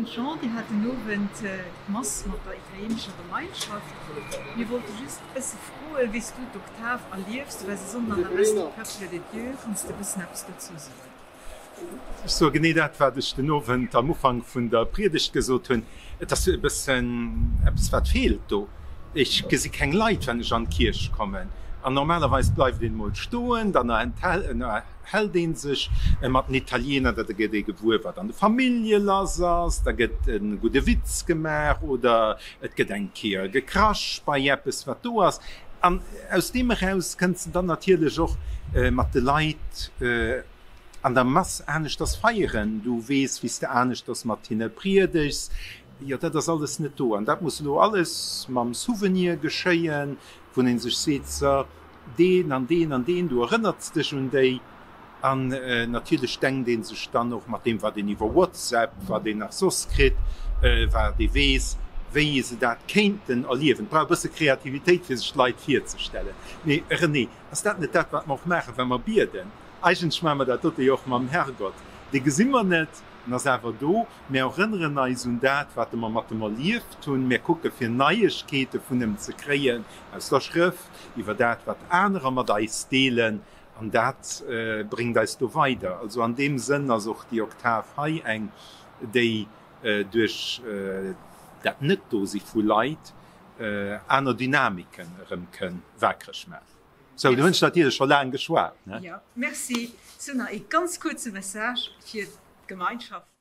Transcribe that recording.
Schéin, Jean. Dir hat den Owend d'Mass mat der italienescher Gemeinschaft. Mir wollte just e bësse froen, wéi s du d'Oktav erliefs. Du waars e Sonnden an der Messe du Peuple de Dieu. Kanns de e bëssen eppes dozou soen? Ech soe genee dat, wat ech den Owend am Ufank vun der Priedegt gesot hunn. Et ass e bëssen eppes, wat feelt do. Ech gesi keng Leit, wann ech an d'Kierch kommen. An normalerweis bleift een emol stoen, dann ënnerhält ee sech mat den Italiener, da gëtt ee gewuer, wat an de Famillje lass ass, da gëtt e gudde Witz gemaach oder et gëtt eng Kéier gekrasch bei eppes, wat do ass. An aus deem eraus kënns de dann natierlech och mat de Leit an der Mass aneschters feieren. Du weess, wéi s de aneschters mat hinne priedegs. Jo, dat ass alles net do. An dat muss elo alles mam Souvenir geschéien, wou ee sech seet, So, deen an deen an deen, du erënnerts dech un déi. An natierlech denkt ee sech dann och mat deem, wat een iwwer WhatsApp, wat een nach soss kritt, wat ee weess, wéi se dat kéinten erliewen. Et brauch e bësse Kreativitéit, fir sech d'Leit virzestellen. Mee René, ass dat net dat, wat mer och maachen, wa mer bieden? Eigentlech maache mer dat dote jo och mam Herrgott. Dee gesi mer net, en ass awer do. Mär erënneren eis un dat, wat mer mat em erlieft hunn. Mär kucke fir Neiegkeete vun em ze kréien aus der Schrëft, iwwer dat, wat anerer mat eis deelen, an dat bréngt eis do weider. Also an deem Sënn ass och déi Oktav hei eng, déi duerch dat Net-Dosi vu Leit aner Dynamiken erëm kënn waakreg maachen. Sou, do hunn ech natierlech scho laang geschwat, ne? Jo, merci. Sou, nach ee ganz kuerze Message fir d'Gemeinschaft.